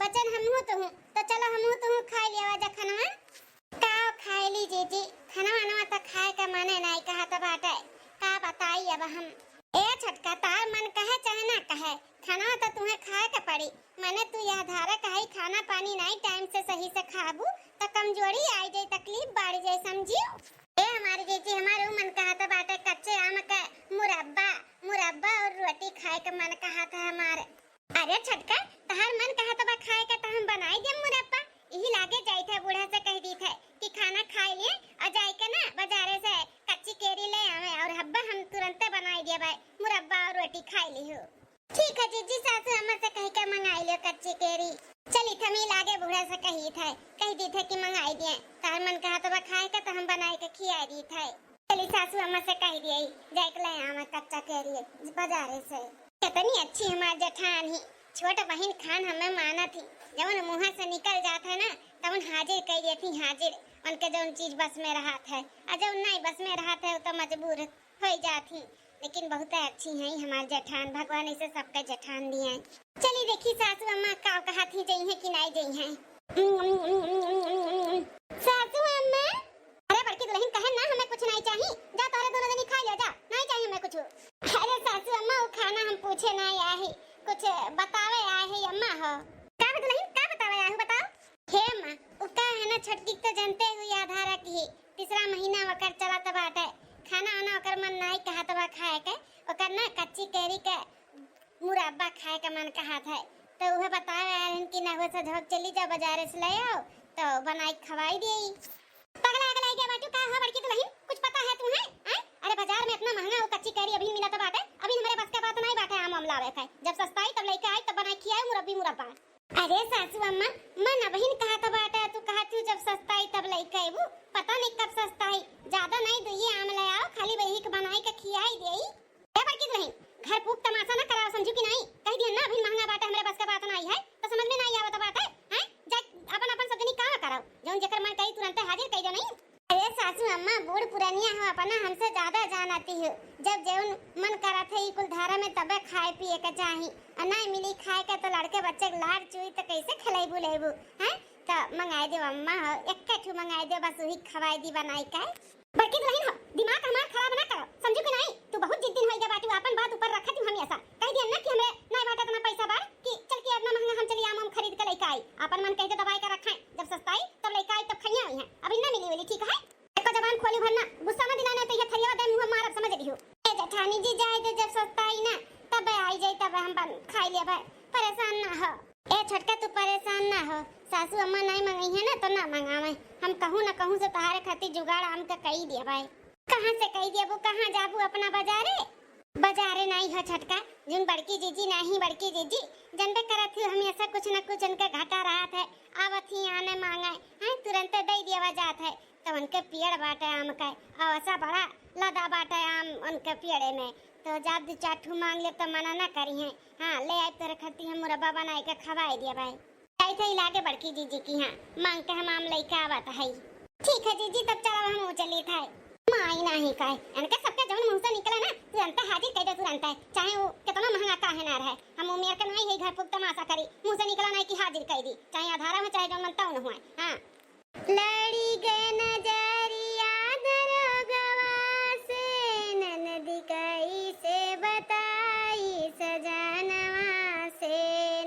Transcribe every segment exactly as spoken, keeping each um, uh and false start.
बचन हमहू तुहू, तो चलो हमहू तुहू खाइ लिया जा खनवा। का खाइ ली जीजी, खनवा नवा तो खाए का मने नाहीं कहत बाटे, का बताई अब हम। ए छोटका, तार मन कहे चाहे ना कहे, खनवा तो तुहे खाए के पड़ी। मने तू यह धारा कहे खाना पानी नाहीं टाइम से सही से खाबू, तो कमजोरी आइ जाई, तकलीफ बढ़ जाई, समझियो। ए हमारी जीजी, हमार उ मन कहत बाटे कच्चे आम के मुरब्बा, मुरब्बा और रोटी खाए के मन कहत है हमार। अरे छोटका, तहार मन कहत बा खाए के, त हम बनाई देम मुरब्बा। इही लागे जाइत है, बूढ़ा से कहि दीत है कि खाना खाइ लिए और जाइ के ना बजारे से कच्ची केरी ले आवे और हब्बा हम तुरंते बनाइ देबे मुरब्बा और रोटी खाइ लिहू। ठीक है जीजी, सासू अम्मा से कहि के मंगाइ लियो कच्ची केरी। चली थमी लागे बूढ़ा से कहित है, कहि दीत है कि मंगाइ दिए। तहार मन कहत बा खाए के, त हम बनाइ के खियाइ दीत है। चली सासू अम्मा से कहि दिए, जाइ के ले आवे कच्चा केरी बजारे से। कितनी अच्छी हमार जेठान ही, छोट बहिन खान हमें मानत ही। जउन मुँह से निकल जात है ना, तउन हाजिर कइ देत ही, हाजिर। उनके जउन चीज बस में रहत है, और जउन नाहीं बस में रहत है, उ तो मजबूर होइ जात ही। लेकिन बहुत अच्छी हैं हमार जेठान, भगवान ऐसे सबके जेठान दिए हैं। चली देखी सासू अम्मा का कहत ही, जइहैं कि नाहीं जइहैं। सासू अम्मा, अरे बड़की दुलहिन, कहे ना हमें कुछ नाहीं चाही, जा तोहरे दोनों जनी खाइ लियो जा, नाहीं चाही हमें कुछ। अरे सासू अम्मा, उ खाना हम पूछे नाहीं आए ही, कुछ बतावे आए ही अम्मा हो। का बा दुलहिन, का बतावे आए हो बताओ। हे अम्मा, उ का है ना छोटकी तो जनते हुई आधारा की ही, तीसरा महीना वकर चलत बाटे, खाना आना ओकर मन नाहीं कहत बा खाए के, ओकर ना कच्ची केरी के मुरब्बा खाए का मन कहत है, तो उहे बतावे आए रहन कि नहुआ से झोंक चली जाओ, बजारे से ले आओ, तो बनाइ के खवाइ देई। पगला अगला गया बाटू का हो बड़की दुलहिन, कुछ पता है तुहे, हैं? अरे बजार में इतना महंगा वो कच्ची केरी अभी मिलत बाटे, अभी हमरे बस के बात नाहीं बाटे आम वाम लावे के। जब सस्ताई तब लइके आई, तब बनाइ खियाए मुरब्बी मुरब्बा। अरे सासू अम्मा, मन अबहिन कहत बाटे, तू कहत हूँ जब सस्ताई तब लइके अइबू, पता नाहीं कब सस्ताई। ज्यादा नाहीं, दुइये आम ले आओ, खाली वही के बनाइ के खियाइ देई। ए बड़की दुलहिन, घर फूक तमाशा ना कराओ, समझू कि नाहीं? कहि दिहन ना, अभी महंगा बाटे, हमरे बस के बात नाहीं है, तो समझ में नाहीं आवत बाटे, हैं? जा, अपन, अपन सब जनी काम कराओ, जउन जेकर मन करी तुरंते हाजिर कइ दो, नाहीं? अरे सासू अम्मा, बूढ़ पुरनिया हो, अपना हमसे ज्यादा जानती हो। जब जउन मन करत है, ई कुल धारा में तबे खाए पिए के चाही, और नाहीं मिली खाए के, तो लड़के बच्चे के लार चुई, तो कैसे खिलैबू लेबू, हैं? तो मंगाइ दो अम्मा हो, एक ठू मंगाइ दो, बस वही खवाइ दी बनाइ के। बड़की दुलहिन हो, दिमाग हमार खराब ना करो, समझू कि नाहीं? तू बहुत जिद्दीन होइ गया बाटू, आपन बात ऊपर रखत हूँ हमेशा। कहि दिहन ना कि हमरे नाहीं बाटे इतना पैसा बार कि चल के इतना महंगा हम चली आम, आम खरीद के लइके आई। आपन मन कहि दे दबाइ के रखाई, जब सस्ताई तब लइके आई, तब खइया हुई हैं। अभी ना मिली उली, ठीक है? एको जबान खोली भर ना, गुस्सा ना दिलाने तो ये थरिया दे मुँह मारब, समझ लिहू। ए जेठानी जी, जाइ दे, जब सस्ताई ना तब आई जाई, तब हम बन खाइ लेबे, परेशान ना हो। ए छोटका, तू परेशान ना हो, सासू अम्मा नाहीं मंगइहैं ना तो ना मंगावैं, हम कहूँ ना कहूँ से तोहरे खातिर जुगाड़ आम का कइ देबे। कहाँ से कइ देबू, कहाँ जाबू अपना बजारे? बजारे नाहीं हो छोटका, जउन बड़की जीजी नाहीं, बड़की जीजी जनबे करत ही, हमेशा कुछ न कुछ उनके घाटा रहत है, आवत ही आने माँगे, हैं, तुरंते दइ देवा जात है, तो उनके पेड़ बाटे आम का, और ऐसा बड़ा लदा बाटे आम उनके पेड़े में, तो जा दू चार ठू माँग ले तो मना ना करिहैं। हाँ, ले आइब तोहरे खातिर हम मुरब्बा बनाइ के खवाइ देबे। जाइत हई लागे बड़की जीजी की हाँ, माँग के हम आम लइके आवत हई। ठीक है जीजी, तब चलो हम चलित है। माई नाहीं कहे, इनके सबके जउन मुँह से निकले ना, तुरंते हाजिर कइ दे, तुरंते। चाहे वो कितना महंगा काहे ना रहे, हम उमेर के नाहीं है घर फूक तमाशा करी, मुँह से निकला नाहीं कि हाजिर कइ दी, चाहे अधारा हो चाहे जउन मन तउन हुए। हाँ। लड़ी गए नजरिया दरोगवा से, ननदी कइसे बताई सजनवा से,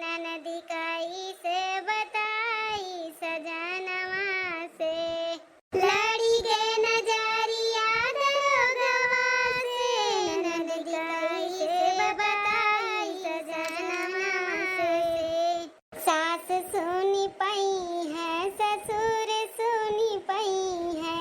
ननदी कइसे बताई सजनवा से। लड़ी गए नजरिया दरोगवा से, ननदी कइसे बताई सजनवा से। सास सुनी पइहैं, ससुर सुनी पइहैं।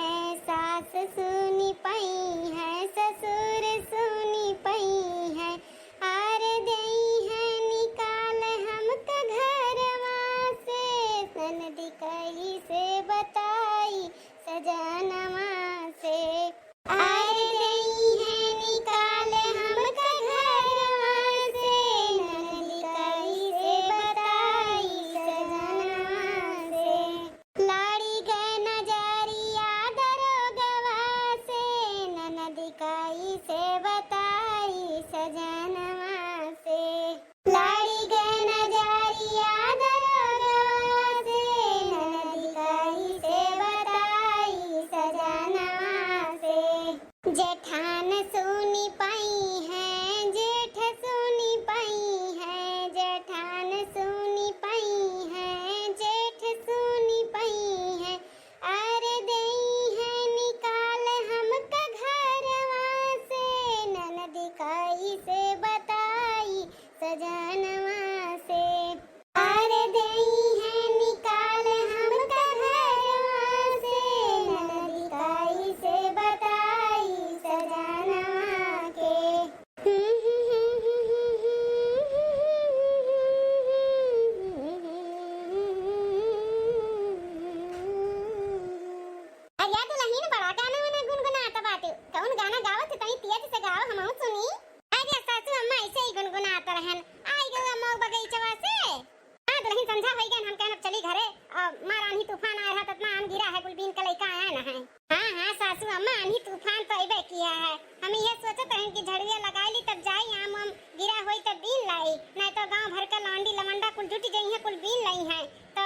चली घरे, अ, मार आन्ही तूफान आए रहा, ततना आम गिरा है, कुल बीन के लइका आए ना है। हाँ, हाँ, सासू अम्मा, आन्ही तूफान तो अइबे किया है। हम इहे सोचत रहन कि झड़ुआ लगाई ली, तब जाई आम वाम गिरा होई तब बीन लाई, नहीं तो गांव भर के लौंडी लवंडा कुल जुट जइहें, कुल बीन लइहें। तो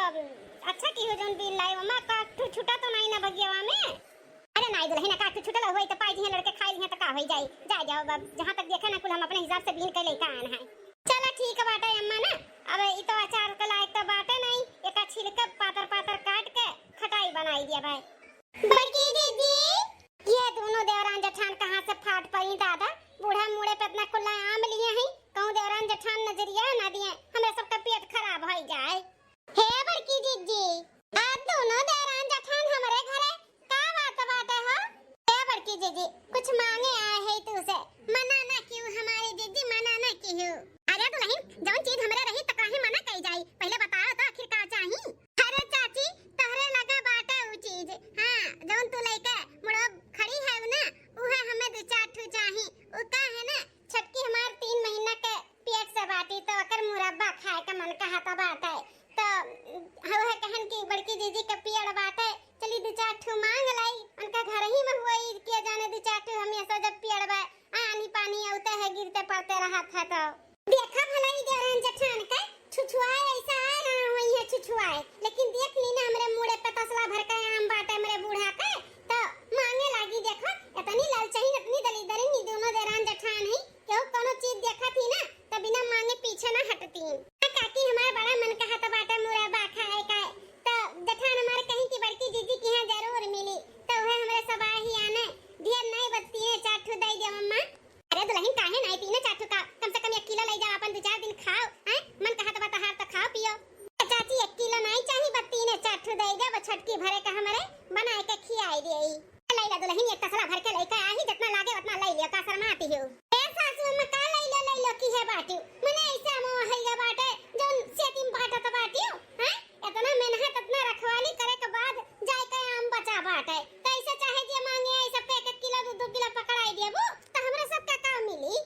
अच्छा किहू जौन बीन लाई, ओमा का ठू छूटा तो नहीं ना बगियावा में? अरे नाई दुलहिन, का ठू छूटल होई त पाई जिहे लड़के खाई लिहे त का होई जाई? जाए जाओ बाप, जहाँ तक देखे ना कुल हम अपने हिसाब से बीन के लइका आन है। चला ठीक बाटे अम्मा ना, अब ई तो अचार के लायक तो बाटे नहीं, एका छिलके पातर पातर काट के खटाई बनाई दिया भाई। बड़की दीदी, ये दोनों देवरान जेठान कहाँ से फाट पड़ी दादा? बूढ़ा मूड़े पे इतना कुल्ला आम लिए हैं, कहूँ देवरान जेठान नजरिया ना दिए, हमरे सबका पेट खराब हो जाए। हे बड़की जीजी, आप दोनों देवरान जेठान हमरे घरे का बात बाटे हो? हे बड़की जीजी, कुछ मांगे आए है तू से, मना ना किहू हमारी जीजी, मना ना किहू। अरे दुलहिन, जौन चीज हमरे रही त काहे मना कई जाई? पहले बताओ तो आखिर का चाही? अरे चाची, तोहरे लगा बाटे उ चीज, हाँ, जौन तू लइके मुड़ो खड़ी है ना, उहे हमें दू चार ठू चाही। उ का है ना, छोटकी हमार तीन महीना के पेट से बाटी, तो ओकर मुरब्बा खाए का मन कहत बाटे। तो हउ है कहन कि बड़की जीजी के पियड़ बाटे, चली दू चार ठू मांग लाई, उनका घर ही में हुआ, ई के जाने दू चार ठू हम ऐसा जब पियड़ बा, आनी पानी औते है, गिरते पड़ते रहत है। तो देखा भला ई देवरान जेठान के छुछुआए ऐसा आए रहा हुई है छुछुआए, लेकिन देख ली ना हमरे मुड़े पे तसला भर के आम बाटे हमरे बूढ़ा के, तो मांगे लागी। देखो इतनी ललचहीन, इतनी दलिदरिन ई दोनों देवरान जेठान ही, केहू कोनो चीज देखत ही ना, त बिना मांगे पीछे ना हटतीन। आ काकी, हमार बड़ा मन कहत बाटे मुरब्बा खाए का, त जेठान हमार कहीं कि बड़की जीजी के यहाँ जरूर मिली, त उहे हमरे सब आही आने। ढेर नहीं, बस तीने चार ठू दे दे अम्मा। अरे दुलहिन, काहे नहीं, तीने चार ठू का, कम से कम एक किलो ले जाओ, अपन दू चार दिन खाओ, हैं? मन कहत बा तहार त खाओ पियो। ए चाची, एक किलो नहीं चाही, बस तीने चार ठू दे दे, बस छोटकी भरे का हमरे बनाए के खियाई दे। लइला दुलहिन, एक तसला भर के लइके आही, जितना लागे उतना लइ लियो, का शर्माती हो? ए सासू अम्मा, का लइ लियो, लइ लियो की है बाटियो? मने ऐसे हम हइया बाटे, जौन सेती में बाटत बाटियो, हैं? इतना मेहनत, इतना रखवाली करे के बाद जाए के आम बचा बाटे, कैसे चाहे जे मांगे आई, सबके एक एक किलो, दू दू किलो पकड़ाई देबू, तो हमरा सबका का मिली?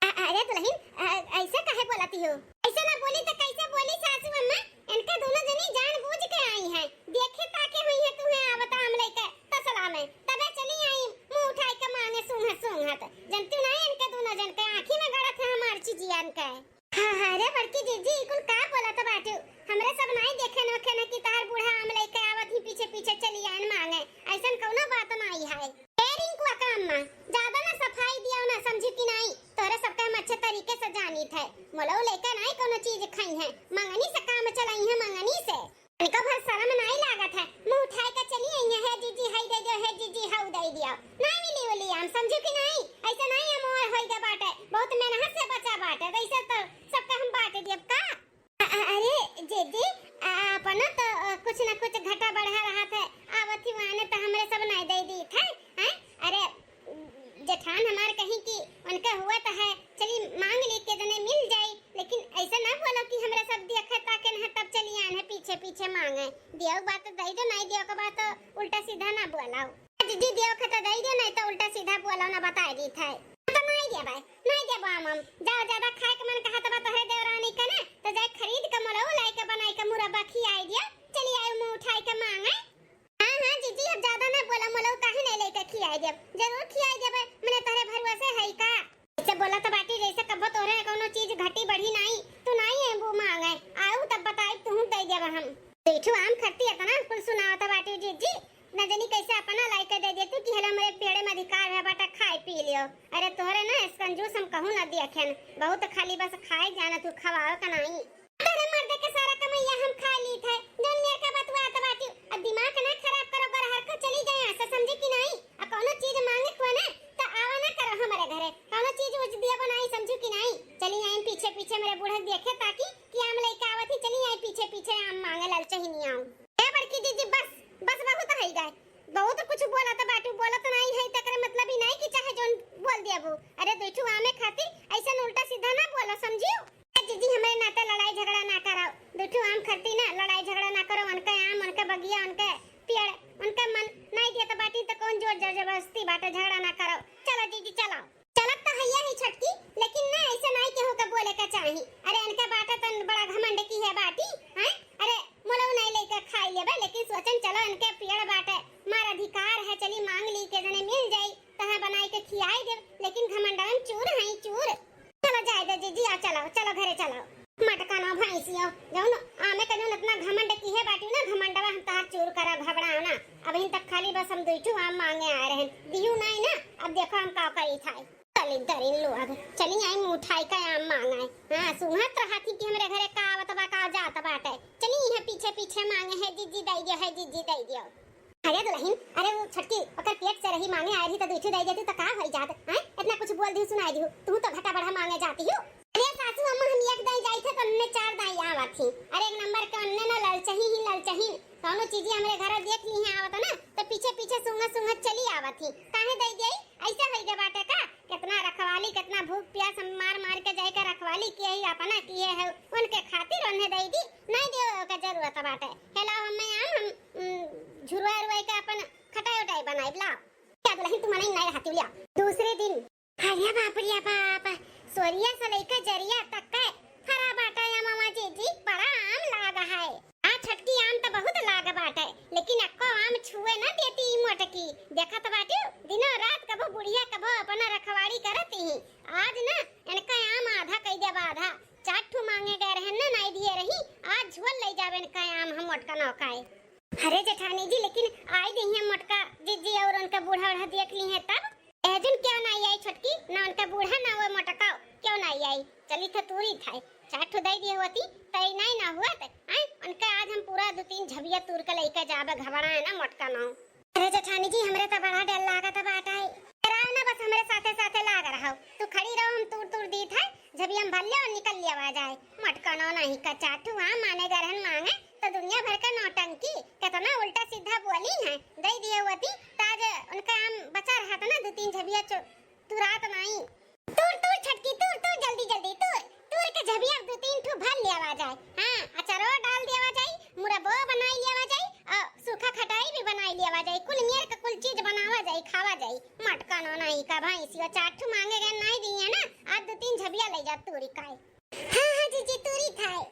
अ-, अरे दुलहिन, अ-, ऐसे काहे बोलती हो? ऐसे ना बोली तो कैसे बोली सासू अम्मा? इनके दोनों जनी जानबूझ के आई हैं, देखे ताके हुई है तुम्हें आवता हम लइके तसला में, तबे चली आई मुंह उठाई के मांगे सूंघत सूंघत। जनती नहीं इनके दोनों जन के आँखी में गड़त है हमार चिजियन के। हाँ, हाँ, रे बड़की जीजी, ई कुल का बोलत बाटू? हमरे सब नाई देखे नोखे न कि तहार बूढ़ा आम लइके आवत ही पीछे पीछे चली आइन मांगे। ऐसन कौनो बात नाई है। ए रिंकू अक्का अम्मा, ज्यादा ना सफाई दियो ना, समझी कि नाई? तोरे सबके हम अच्छे तरीके से जानित है। मोलऊ लइके नाई कौनो चीज खाई है, मंगनी से काम चलाई है, मंगनी से। इनको भर शर्म नाई लागत है, मुंह उठाए के चली आई है, "हे जीजी, हई दे दियो, हे जीजी, हऊ दे दियो।" नाई मिली उली आम, समझू कि नाई? ऐसे नाई आम ओए होई गे बाटे, बहुत मेहनत से बचा बाटे, तो ऐसे तो सबका हम बांट दियब का? अ-, अ-, अरे जीजी, आ, अपनो तो, अ, कुछ ना कुछ घटा बढ़ा रहत है, आवत ही वाने तो हमरे सब नाई दे दीत है, हैं? अरे जेठान हमार कहीं कि उनका हुआ तो है, चली मांग ली के जने मिल जाई, लेकिन ऐसा ना बोलो कि हमरा सब देखे ताके न तब चली आन है पीछे पीछे मांगे। दियो बात तो दई दो, नहीं दियो के बात तो उल्टा सीधा ना बोलाओ। जीजी दियो के तो दई दो, नहीं तो उल्टा सीधा बोलाओ ना, बताए दी थे। तो नहीं देबे, नहीं देबो आम हम। जाओ, ज्यादा खाए के मन कहत बा तोहरे देवरानी के ना, तो जाए खरीद के मोलऊ लाई के बनाई के मुरब्बा खियाई दियो। चली आयो मुंह उठाई के मांगे। हाँ, हाँ, जीजी, अब ज्यादा ना बोला, मोलऊ काहे नहीं लेके खियाई देब? जरूर खियाई देबे, मने तोहरे भरोसे है का? ऐसे बोला तो बाटी जैसे कबो तोहरे कौनो चीज घटी बढ़ी नाई, तू नाई है वो मांगे, आऊ तब बताई तू दे देब हम। देखो आम खट्टी इतना कुल सुनावत बाटी जीजी, न जानी कैसे अपना लाइके दे देती कि हेलो हमरे पेड़े में अधिकार है बाटा खाए पी लियो। अरे तोहरे ना इस कंजूस हम कहूँ ना देखेन, बहुत खाली बस खाए जाना तू खवावे का नाई। तोहरे मर्दे के सारा कमैया हम खा ली थे, जौन मेर का बतुआत बाटी। अब दिमाग ना खराब करो, बरहर को चली जाए ऐसा समझे कि नाई? आ कौनो चीज मांगे को ना तो आवा ना करो हमारे घरे, कौनो चीज उज दिया बनाई समझू कि नाई? चली आई पीछे पीछे मेरे बूढ़े देखे ताकि कि आम लइके आवत ही, चली आई पीछे पीछे आम मांगे ललचहिनी आऊं। ए बड़की जीजी, बस, बस बहुत है गए, बहुत कुछ बोलत बाटू, बोलत नाई है तकरे मतलब ही नाई कि चाहे जौन बोल देबू। अरे दुठू आमे खातिर ऐसन उल्टा सीधा ना बोलो, समझियो? ए जीजी, हमरे नाते लड़ाई झगड़ा ना कराओ, दुठू आम खरती ना, लड़ाई झगड़ा ना करो, उनके आम, उनके बगिया, उनके पेड़, उनके मन नाई दिया तो बाटी तो कौन जोर जबरदस्ती बाटे, झगड़ा ना करो। चलो जीजी चलो। चलत तो हैया ही छोटकी, लेकिन ना ऐसे नाई केहू के बोले के चाही। अरे इनके बाटे तो बड़ा घमंड की है बाटी, हैं? अरे मोलऊ नाई चलो घरे चलो। मटका ना भैंसियो, जौन आमे के जौन इतना घमंड किहे बाटिउ ना, घमंडवा हम तहार चूर करा घबराओ ना। अबहिन तक खाली बस हम दुई ठू आम मांगे आए रहन, दिहू नाई ना। अब देखो हम का करी थाई। चली दरिन लोग, चली आई मुठाई का आम मांगे। हाँ, सुहत रहती कि हमरे घरे का आवत बा, का जात बाटे। चली यहाँ पीछे पीछे मांगे, "हे जीजी दई दियो, हे जीजी दई दियो।" अरे दुलहिन, अरे वो छोटकी ओकर पेट से रही, मांगे आए रही त दुई ठू दई देती त का होई जात, हैं? इतना कुछ बोल दिहू, सुनाई दिहू, तू तो घटा बढ़ा मांगे जाती हूँ। अरे सासू अम्मा, हम एक दाई जाई थे त उनने चार दाई आवत ही। अरे एक नंबर के उनने ना ललचही ही ललचही, कौनो चीजी हमरे घर देख ली है आवत ना त पीछे पीछे सूंघत सूंघत चली आवत ही। काहे दई दिया? ऐसे होई गे बाटे का? कितना रखवाली, कितना भूख प्यास हम मार मार के जाए के रखवाली किए ही, अपना किए है, उनके खातिर उन्हें दई दी, नहीं दियो के जरूरत बाटे। हेला हमें आम हम, उम, झुरवा रुआ के अपन खटाई उटाई बनाई लाओ। क्या दुलहिन तू मनई नहीं रहती लिया। दूसरे दिन, अरे बाप रे बाप, सोरिया से लेके जरिया तक के फरा बाटा या मामा जीजी, बड़ा आम लाग है। आ छोटकी आम त बहुत लाग बाटे, लेकिन अक्को आम छुए न देती ई मोटकी। देखत बाटिउ, दिनों रात कबो बुढ़िया कबो अपना रखवाड़ी करत ही। आज न इनका आम आधा कई देब आधा। चार ठू मांगे गए रहन न, नाई दिए रही। आज झोल ले जाबे इनका आम हम मोटका नौकाए। अरे जेठानी जी, लेकिन आई देहिया मोटका जीजी और उनका बूढ़ा उढ़ा देख ली है तब। एजुन क्यों नाई आई छोटकी, ना उनका बूढ़ा ना वो मोटका क्यों नाई आई। चली थे तूरी थाई, चार ठो दई दिए होती, तई नाई ना हुआ ते। आय, उनका आज हम पूरा दो तीन झबिया तूर के लेके जाबे, घबरा है ना मोटका ना। अरे जेठानी जी, हमरे तो बड़ा डर लागत बाटे। डराओ ना, बस हमरे साथे साथे लाग रहो। तू खड़ी रहो, हम तूर तूर दी थाई, झबिया हम भर ले और निकल लिया जाए। मोटका ना नहीं का चार ठो आम माने गरहन मांगे, तो दुनिया भर का नौटंकी, कितना उल्टा सीधा बोली है। दई दिए होती, ताज उनका आम बचा रहत ना, दो तीन झबिया चो-, तुरात नाई। तूर, तूर, छोटकी, तूर, तूर, जल्दी, जल्दी, तूर। तूर के झबिया दो तीन ठो भर लियावा जाए। हाँ, अचारो डाल दियावा जाए, मुरब्बो बनाई लियावा जाए, और सूखा खटाई भी बनाई लियावा जाए। कुल मेर के कुल चीज बनावा जाए, खावा जाए। मटका नो नहीं का भैंसियो चार ठो मांगे गए, नहीं दिए ना, आज दो तीन झबिया ले जा तूरी काए। हाँ, हाँ, जीजी, तूरी थाए।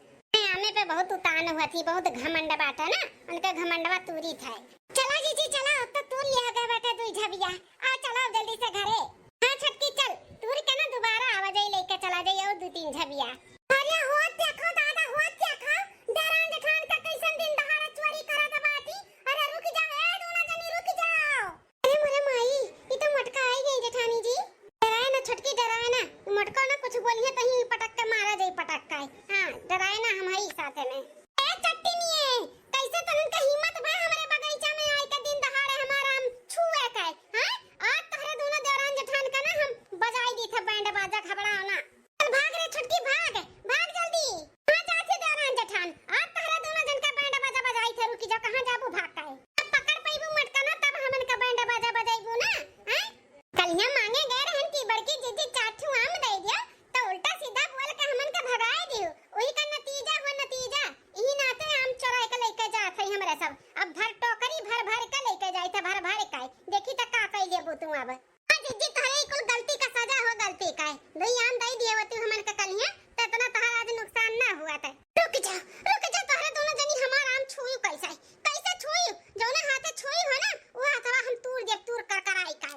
आमे पे बहुत उतान हुआ थी, बहुत घमंड बाटे ना, उनके घमंडवा तूरी थाए। चला जीजी, चला, अब तो तूर लिया गए बाटे दुई झबिया। आ, चला जल्दी से घरे। हाँ छोटकी, चल, तूर के ना दोबारा आवा जाई, लेके चला जाई और दो तीन झबिया। अरे होत देखो दादा, होत देखो, देरान जेठान का कैसन दिन दहाड़े चोरी करत बाटी। अरे रुक जाओ, ए दोनों जनी रुक जाओ। अरे मोरे माई, ई तो मोटका आई गई जेठानी जी। डराए ना छोटकी, डराए ना, मोटको ना कुछ बोलिए तो ही पटक के मारा जाई, पटक के। हाँ, डराए ना, हम हई साथे में। ए चट्टिनिए, कैसे तोहन का हिम्मत बा हमरे बगीचा में आए के दिन दहाड़े हमारा आम छुए के? हाँ, आज तोहरे दोनों देवरान जेठान का ना हम बजाई दी थे बैंड बाजा, घबराओ ना। चल भाग रे छोटकी, भाग, भाग जल्दी। कहाँ जात है देवरान जेठान? आज तोहरे दोनों जन का बैंड बाजा बजाई थे, रुकी जा, कहाँ जाबू भाग के? अब पकड़ पइबू मटका ना, तब हमन का बैंड बाजा बजाइबू ना, हैं? कलिया मांगे गए रहन कि बड़की जीजी चार ठू आम दे दियो, तो उल्टा सीधा बोल के हमन के भगाए दियो। वही का नतीजा हो नतीजा, यही नाते आम चोराए के लेके जात है हमरे सब। अब भर टोकरी भर भर के लेके जाए थे, भर भर के। देखी त का कइले बू तू अब। हाँ जीजी, तोहरे ई कुल गलती का सजा हो गलती का। दुई आम दे दिए होती हमन के कलिया, तो इतना तोहरा आज नुकसान ना हुआ था। रुक जा, रुक जा, तोहरे दोनों जनी हमार आम छुई कैसे? कैसे छुई? जौने हाथे छुई हो ना, वो हथवा हम तूर देब, तूर कर कराई का।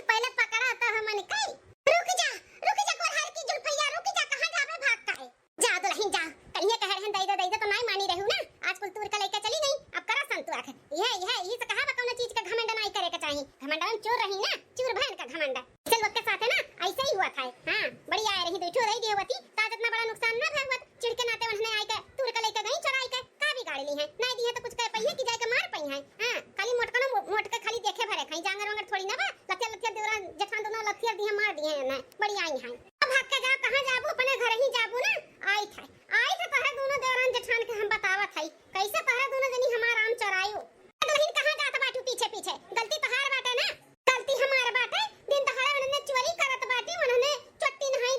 पहले पकड़ा तो हमन कई। रुक जा, रुक जा, गोरहर की जुल्फैया, रुक जा, कहाँ जाबे भाग काहे? जा दुलहिन जा, कहिए कह रहन दई दे, दई दे तो नाई मानी रहू ना। आज कुल तूर का लेके चली गई, अब करा संतु आखिर। यह, यह, यही से कहा बा कौनो चीज का घमंड नाई करे के चाही। घमंड में चूर रही ना, चूर भयन का घमंड। चल ओके साथे ना, ऐसे ही हुआ था। हाँ, बड़ी आए रही, दो ठो दई दिए होती, ताज इतना बड़ा नुकसान ना भय हुआ। चिढ़ के नाते उन्होंने आई के तूर के लेके गई चोराई के, का बिगाड़ ली है? नहीं दी है तो कुछ कह पइहे कि जाए के मार पई है। हाँ, खाली मोटका ना मो-, मोट के खाली देखे भरे खाई, जांगर वांगर थोड़ी ना बा। लथिया लथिया देवरान जेठान दोनों लथिया दिए मार दिए हैं ना, बड़ी आई हैं। अब भाग के जाओ, कहाँ जाबू? अपने घर ही जाबू ना। आई थे, आई थे तोहरे दोनों देवरान जेठान के हम बतावत हई, कैसे तोहरे दोनों जनी हमार आम चोरायू। लेकिन कहाँ जात बाटू पीछे पीछे? गलती तोहार बाटे ना। गलती हमार बाटे, दिन दहाड़े उन्होंने चोरी करत बाटी, उन्होंने चोट्टी नहाई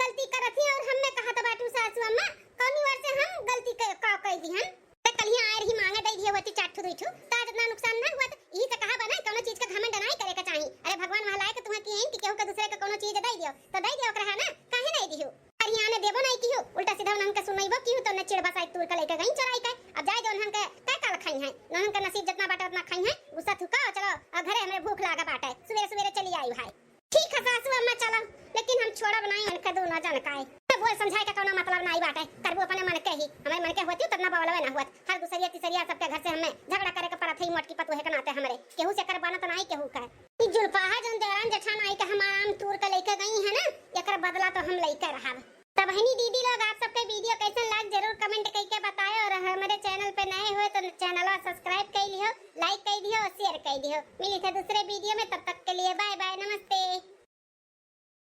गलती करत ही और हमें कहत बाटू सासू अम्मा, कौनी ओर से हम गलती क-, का कह दी हम? ते कलिया आए रही मांगे दे दिए होती चार ठू दुई ठू, तो आज इतना नुकसान ना हुआ। तो यही से कहा बना, कौनो चीज का घमंड नहीं करे के चाही। अरे भगवान वहाँ लायक तुम्हें किए हैं कि केहू के दूसरे के कौनो चीज दे दियो, तो दे दियो ओकरा है ना, काहे नहीं दियो? अरे यहाँ ने देबो नहीं कियो, उल्टा सीधा उन्हन के सुनइबो कियो, तो उन्हें चिढ़ बसाई तूर के लेके गई चोराई के। अब जाए दो उन्हन के, का काल खाई हैं, उन्हन के नसीब जितना बाटे उतना खाई हैं। गुस्सा थुका, चलो, आ घरे हमरे भूख लागा बाटे, सुबेरे सुबेरे चली आई भाई। ठीक है सासू अम्मा, चलो, लेकिन हम छोड़ब नहीं इनके दोनों। जान काहे। तो बोल समझाए के कौनो मतलब नाई बाटे, करबू अपने मन के ही। हमरे मन के होती तो इतना बवलवे ना हुअत। हर दूसरिया तीसरिया सबके घर से हमें झगड़ा करे के पड़त है, मोटकी पतोहे के नाते हमरे। केहू से कर बनत नाई केहू का। ई जुल्फा है जौन देवरान जेठान आई के हमार आम तूर के लेके गई है ना, एकर बदला तो हम लेके रहब। तो बहिनी दीदी लोग, आप सबके video कैसन लाग जरूर comment करके बताएं और हमारे channel पे नए हुए तो channel subscribe कर लियो, like कर दियो और share कर दियो। मिली थे दूसरे video में, तब तक के लिए bye bye, नमस्ते।